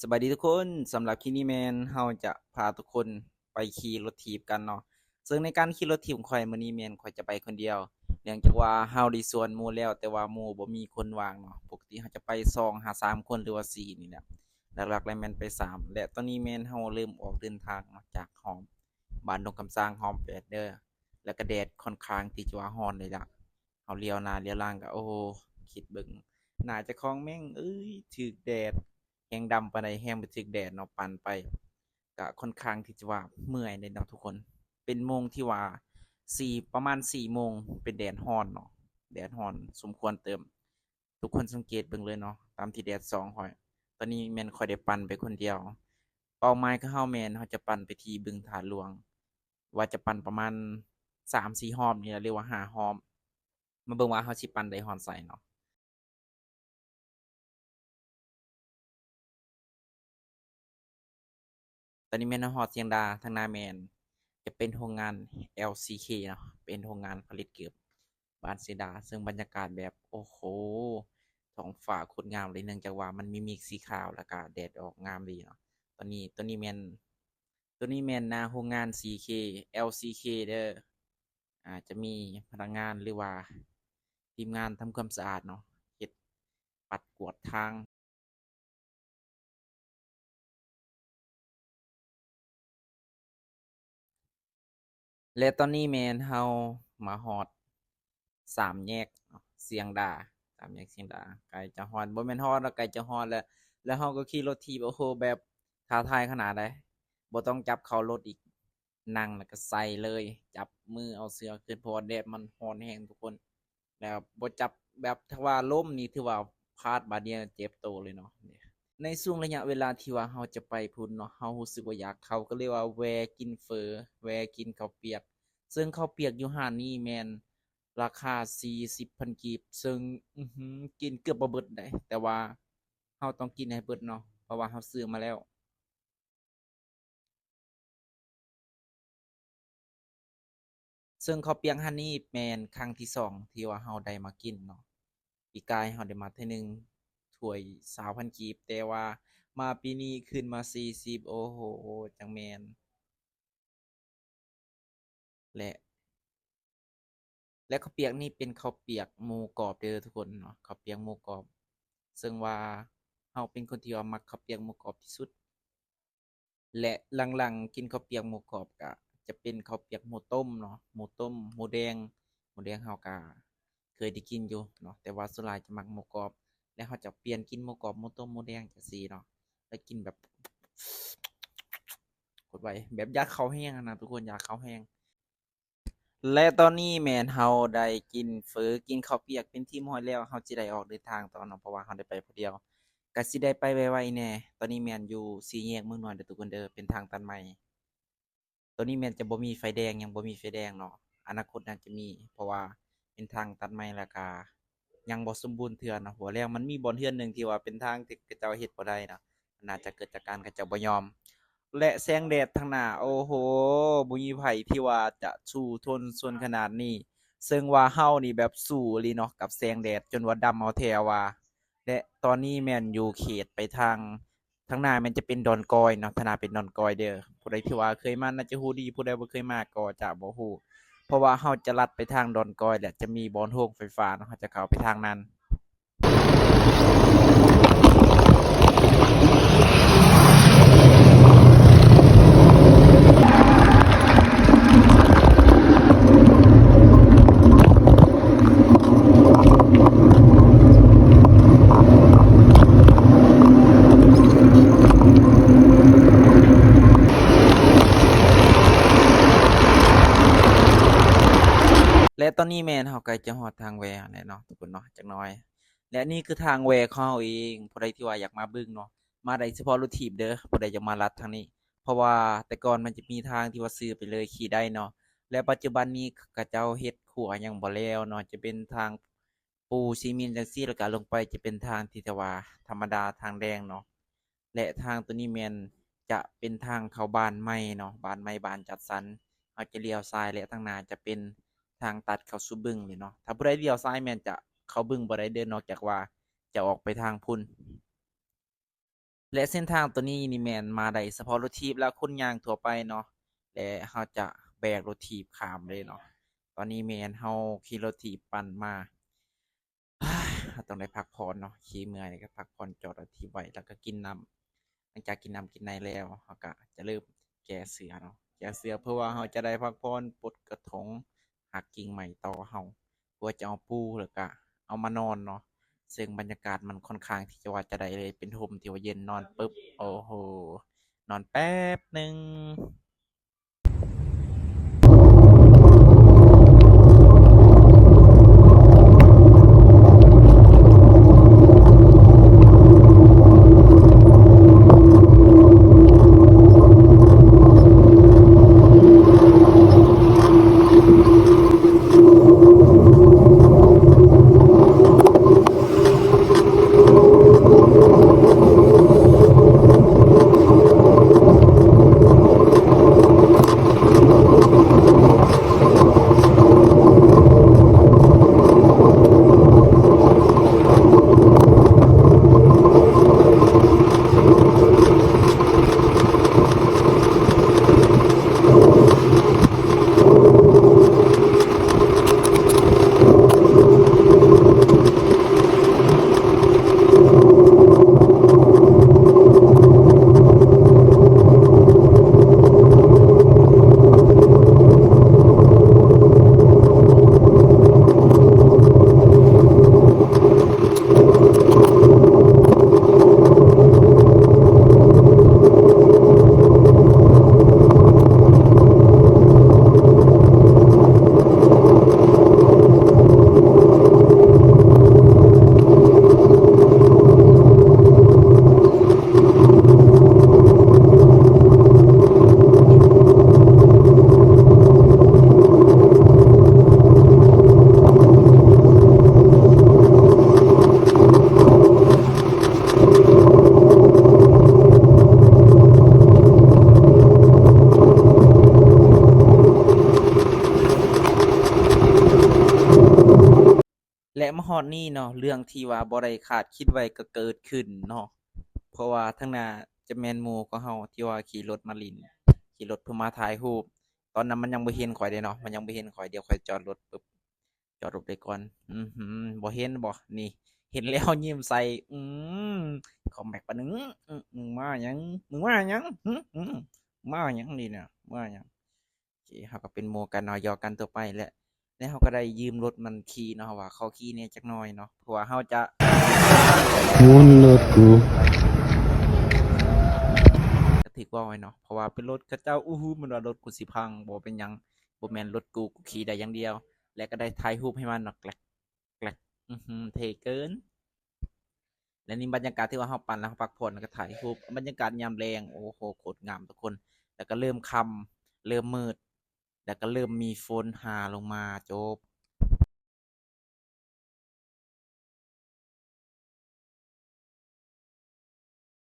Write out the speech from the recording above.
ສະບາຍດີທຸກຄົນ, ສຳລັບຄລິບນີ້ແມ່ນເຮົາຈະພາທຸກຄົນໄປຂີ່ລົດຖີບກັນເນາະ. ເຊິ່ງໃນການຂີ່ລົດຖີບຂອງຂ້ອຍມື້ນີ້ແມ່ນຂ້ອຍຈະໄປຄົນດຽວ, ເນື່ອງຈາກວ່າເຮົາໄດ້ຊວນໝູ່ແລ້ວ ແຕ່ວ່າໝູ່ບໍ່ມີຄົນວ່າງເນາະ. ປົກກະຕິເຮົາຈະໄປສອງຫາສາມຄົນ ຫຼືວ່າສີ່ນີ້ແຫຼະ, ຫຼັກໆແລ້ວແມ່ນໄປສາມ. ແລະຕອນນີ້ແມ່ນເຮົາເລີ່ມອອກເດີນທາງເນາະ ຈາກຫ້ອມບ້ານດົງຄຳຊ້າງ ຫ້ອມແປດເດີ, ແລ້ວກະແດດຂ້ອນຂ້າງທີ່ຈະວ່າຮ້ອນເລີຍລະ. ເຮົາຫຼຽວໜ້າຫຼຽວຫຼັງກະ ໂອ້ ຄິດເບິ່ງໜ້າເຈົ້າຂອງແມ່ງເອີຍ ຖືກແດດແຮງດຳປານໃດ ແຮງໄປຖືກແດດເນາະ ປັ່ນໄປ ກະຂ້ອນຂ້າງທີ່ຈະວ່າເມື່ອຍເດ້ເນາະທຸກຄົນ. ເປັນໂມງທີ່ວ່າສີ່ ປະມານສີ່ໂມງ ເປັນແດດຮ້ອນເນາະ, ແດດຮ້ອນສົມຄວນເຕີມ. ທຸກຄົນສັງເກດເບິ່ງເລີຍເນາະ ຕາມທີ່ແດດສ່ອງຂ້ອຍ. ຕອນນີ້ແມ່ນຂ້ອຍໄດ້ປັ່ນໄປຄົນດຽວ. ເປົ້າໝາຍຂອງເຮົາແມ່ນເຮົາຈະປັ່ນໄປທີ່ບຶງທາດຫຼວງ, ວ່າຈະປັ່ນປະມານສາມສີ່ຮອບນີ້ລະ ຫຼືວ່າຫ້າຮອບ. ມາເບິ່ງວ່າເຮົາຊິປັ່ນໄດ້ຮອດໃສເນາະ. ຕອນນີ້ແມ່ນເຮົາຮອດຊຽງດາ, ທາງໜ້າແມ່ນຈະເປັນໂຮງງານ ແອລຊີເຄ ເນາະ, ເປັນໂຮງງານຜະລິດເກີບບ້ານຊຽງດາ, ເຊິ່ງບັນຍາກາດແບບ ໂອ້ໂຫ ທ້ອງຟ້າໂຄດງາມເລີຍ, ເນື່ອງຈາກວ່າມັນມີເມກສີຂາວ ແລ້ວກະແດດອອກງາມດີເນາະ. ຕອນນີ້ ໂຕນີ້ແມ່ນ ໂຕນີ້ແມ່ນໜ້າໂຮງງານ ຊີເຄ ແອລຊີເຄ ເດີ. ອາ ຈະມີພະນັກງານ ຫຼືວ່າທີມງານທຳຄວາມສະອາດເນາະ ເຮັດປັດກວາດທາງ. ແລະຕອນນີ້ແມ່ນເຮົາມາຮອດສາມແຍກຊຽງດາ, ສາມແຍກຊຽງດາ ໃກ້ຈະຮອດ, ບໍ່ແມ່ນຮອດແລ້ວ ໃກ້ຈະຮອດແລ້ວ. ແລ້ວເຮົາກໍຂີ່ລົດຖີບ ໂອ້ໂຫ ແບບທ້າທາຍຂະໜາດໃດ, ບໍ່ຕ້ອງຈັບເຂົ້າລົດອີກ. ນັ່ງແລ້ວກໍໃສ່ເລີຍ, ຈັບມືເອົາເສື້ອຂຶ້ນ ເພາະວ່າແດດມັນຮ້ອນແຮງທຸກຄົນ. ແລ້ວບໍ່ຈັບແບບ ຖ້າວ່າລົ້ມນີ້ຖືວ່າພາດບາດດຽວເຈັບໂຕເລີຍເນາະ. ໃນຊ່ວງໄລຍະເວລາທີ່ວ່າເຮົາຈະໄປພຸ້ນເນາະ, ເຮົາຮູ້ສຶກວ່າຢາກເຂົ້າ ກໍເລີຍວ່າແວ່ກິນເຝີ, ແວ່ກິນເຂົ້າປຽກ. ເຊິ່ງເຂົ້າປຽກຢູ່ຮ້ານນີ້ແມ່ນລາຄາສີ່ສິບພັນກີບ, ເຊິ່ງ ອືຫື ກິນເກືອບບໍ່ເບິດໃດ, ແຕ່ວ່າເຮົາຕ້ອງກິນໃຫ້ເບິດເນາະ ເພາະວ່າເຮົາຊື້ມາແລ້ວ. ເຊິ່ງເຂົ້າປຽກຮ້ານນີ້ແມ່ນຄັ້ງທີສອງທີ່ວ່າເຮົາໄດ້ມາກິນເນາະ. ປີກາຍເຮົາໄດ້ມາເທື່ອໜຶ່ງ ຖ້ວຍຊາວພັນກີບ, ແຕ່ວ່າມາປີນີ້ຂຶ້ນມາສີ່ສິບ, ໂອ້ໂຫ ຈັ່ງແມ່ນ. ແລະ ແລະເຂົ້າປຽກນີ້ເປັນເຂົ້າປຽກໝູກອບເດີທຸກຄົນເນາະ, ເຂົ້າປຽກໝູກອບ. ເຊິ່ງວ່າເຮົາເປັນຄົນທີ່ວ່າມັກເຂົ້າປຽກໝູກອບທີ່ສຸດ. ແລະຫຼັງໆກິນເຂົ້າປຽກໝູກອບ ກະຈະເປັນເຂົ້າປຽກໝູຕົ້ມເນາະ, ໝູຕົ້ມ ໝູແດງ. ໝູແດງເຮົາກະເຄີຍໄດ້ກິນຢູ່ເນາະ, ແຕ່ວ່າສ່ວນຫຼາຍຈະມັກໝູກອບ. ແລະເຮົາຈະປ່ຽນກິນໝູກອບ ໝູຕົ້ມ ໝູແດງ ຈັ່ງຊີ້ເນາະ, ແລະກິນແບບ ກົດໄວ້ ແບບຢາກເຂົ້າແຮງຫັ້ນນະທຸກຄົນ, ຢາກເຂົ້າແຮງ. ແລະຕອນນີ້ແມ່ນເຮົາໄດ້ກິນເຝີ ກິນເຂົ້າປຽກເປັນທີ່ຮຽບຮ້ອຍແລ້ວ, ເຮົາຊິໄດ້ອອກເດີນທາງຕໍ່ເນາະ ເພາະວ່າເຮົາໄດ້ໄປຜູ້ດຽວ, ກະຊິໄດ້ໄປໄວໆແດ່. ຕອນນີ້ແມ່ນຢູ່ສີ່ແຍກເມືອງນວນເດີທຸກຄົນເດີ, ເປັນທາງຕັດໃໝ່. ໂຕນີ້ແມ່ນຈະບໍ່ມີໄຟແດງ, ຍັງບໍ່ມີໄຟແດງເນາະ, ອະນາຄົດໜ້າຈະມີ ເພາະວ່າເປັນທາງຕັດໃໝ່ ແລ້ວກະຍັງບໍ່ສົມບູນເທື່ອເນາະ. ບໍ່ແລ້ວມັນມີບ່ອນເຮືອນໜຶ່ງທີ່ວ່າເປັນທາງທີ່ເຂົາເຈົ້າເຮັດບໍ່ໄດ້ເນາະ, ມັນໜ້າຈະເກີດຈາກການເຂົາເຈົ້າບໍ່ຍອມ. ແລະແສງແດດທາງໜ້າ ໂອ້ໂຫ ບໍ່ມີໃຜທີ່ວ່າຈະສູ້ທົນຊົນຂະໜາດນີ້, ເຊິ່ງວ່າເຮົານີ້ແບບສູ້ອີ່ຫຼີເນາະກັບແສງແດດ ຈົນວ່າດຳເອົາແທ້ວ່າ. ແລະຕອນນີ້ແມ່ນຢູ່ເຂດໄປທາງ ທາງໜ້າແມ່ນຈະເປັນດອນກອຍເນາະ, ທາງໜ້າເປັນດອນກອຍເດີ. ຜູ້ໃດທີ່ວ່າເຄີຍມາໜ້າຈະຮູ້ດີ, ຜູ້ໃດບໍ່ເຄີຍມາກໍຈະບໍ່ຮູ້, ເພາະວ່າເຮົາຈະລັດໄປທາງດອນກອຍ ແລະຈະມີບ່ອນໂຮງໄຟຟ້າເນາະ, ເຮົາຈະເຂົ້າໄປທາງນັ້ນ. ແລະຕອນນີ້ແມ່ນເຮົາໃກ້ຈະຮອດທາງແວ່ແລ້ວເນາະທຸກຄົນເນາະ, ຈັກໜ້ອຍ. ແລະນີ້ຄືທາງແວ່ຂອງເຮົາເອງ, ຜູ້ໃດທີ່ວ່າຢາກມາເບິ່ງເນາະ, ມາໄດ້ສະເພາະລົດຖີບເດີ, ຜູ້ໃດຢາກມາລັດທາງນີ້. ເພາະວ່າແຕ່ກ່ອນມັນຈະມີທາງທີ່ວ່າຊື່ໄປເລີຍຂີ່ໄດ້ເນາະ, ແລະປັດຈຸບັນນີ້ເຂົາເຈົ້າເຮັດຂົວຍັງບໍ່ແລ້ວເນາະ, ຈະເປັນທາງປູຊີເມັນຈັ່ງຊີ້, ແລ້ວກະລົງໄປຈະເປັນທາງທີ່ແຕ່ວ່າທຳມະດາ, ທາງແດງເນາະ. ແລະທາງໂຕນີ້ແມ່ນຈະເປັນທາງເຂົ້າບ້ານໃໝ່ເນາະ, ບ້ານໃໝ່ ບ້ານຈັດສັນ. ເຮົາຈະລ້ຽວຊ້າຍ ແລະທາງໜ້າຈະເປັນທາງຕັດເຂົ້າສູ່ບຶງເລີຍເນາະ. ຖ້າຜູ້ໃດລ້ຽວຊ້າຍແມ່ນຈະເຂົ້າບຶງບໍ່ໄດ້ເດີ, ນອກຈາກວ່າຈະອອກໄປທາງພຸ້ນ. ແລະເສັ້ນທາງໂຕນີ້ນີ້ແມ່ນມາໄດ້ສະເພາະລົດຖີບ ແລະຄົນຍ່າງທົ່ວໄປເນາະ ແລະເຮົາຈະແບກລົດຖີບຂ້າມເລີຍເນາະ. ຕອນນີ້ແມ່ນເຮົາຂີ່ລົດຖີບປັ່ນມາ ເຮົາຕ້ອງໄດ້ພັກຜ່ອນເນາະ ຂີ່ເມື່ອຍກໍພັກຜ່ອນ ຈອດລົດຖີບໄວ້ ແລ້ວກໍກິນນ້ຳ. ຫຼັງຈາກກິນນ້ຳກິນໃນແລ້ວ ເຮົາກໍຈະເລີ່ມແກ່ເສື້ອເນາະ ແກ່ເສື້ອ ເພື່ອວ່າເຮົາຈະໄດ້ພັກຜ່ອນ ປົດກະທົງ ຫັກກິ່ງໄມ້ຕໍ່ເຮົາ ເພື່ອຈະເອົາປູ ແລ້ວກະເອົາມານອນເນາະ. ເຊິ່ງບັນຍາກາດມັນຄ່ອນຂ້າງທີ່ຈະວ່າຈະໄດ້ເລີຍ ເປັນຮົ່ມທີ່ວ່າເຢັນ ນອນປຶບ ໂອ້ໂຫ ນອນແປັບໜຶ່ງ. ແລະມາຮອດນີ້ເນາະ ເລື່ອງທີ່ວ່າບໍ່ໄດ້ຄາດຄິດໄວ້ກໍເກີດຂຶ້ນເນາະ ເພາະວ່າທາງໜ້າຈະແມ່ນໝູ່ຂອງເຮົາທີ່ວ່າຂີ່ລົດມາຫຼິ້ນ ຂີ່ລົດເພື່ອມາຖ່າຍຮູບ. ຕອນນັ້ນມັນຍັງບໍ່ເຫັນຂ້ອຍເດ້ເນາະ ມັນຍັງບໍ່ເຫັນຂ້ອຍ. ດຽວຂ້ອຍຈອດລົດປຶບ ຈອດລົດໄວ້ກ່ອນ. ອືຫື ບໍ່ເຫັນບໍ່? ນີ້ ເຫັນແລ້ວຍິ້ມໃສ່. ອືມ ຄອມແບັກປະໜຶ່ງ. ອື ອື ມາຫຍັງ? ມຶງມາຫຍັງ? ຫື ຫື ມາຫຍັງນີ້ນະ? ມາຫຍັງ? ໂອເຄ ເຮົາກໍເປັນໝູ່ກັນເນາະ ຫຍອກກັນທົ່ວໄປແຫຼະ. ແລ້ວເຮົາກໍໄດ້ຢືມລົດມັນຂີ່ເນາະ ເຮົາວ່າຂໍຂີ່ແດ່ຈັກໜ່ອຍເນາະ ເພາະວ່າເຮົາຈະ ໝູນລົດກູ ກໍຖືກເວົ້າໄວ້ເນາະ ເພາະວ່າເປັນລົດເຂົາເຈົ້າ. ອູຫູ ມັນວ່າລົດກູຊິພັງ. ບໍ່ເປັນຫຍັງ ບໍ່ແມ່ນລົດກູ ກູຂີ່ໄດ້ຢ່າງດຽວ. ແລ້ວກໍໄດ້ຖ່າຍຮູບໃຫ້ມັນເນາະ ແກລັກ ແກລັກ ອືຫື ເທ່ເກີນ. ແລະນີ້ບັນຍາກາດທີ່ວ່າເຮົາປັ່ນແລ້ວເຮົາພັກຜ່ອນ ແລ້ວກໍຖ່າຍຮູບ ບັນຍາກາດຍາມແລງ. ໂອ້ໂຫ ໂຄດງາມທຸກຄົນ. ແລ້ວກໍເລີ່ມຄ່ຳ ເລີ່ມມືດ ແລ້ວກໍເລີ່ມມີຝົນຫາລົງມາ. ຈົບ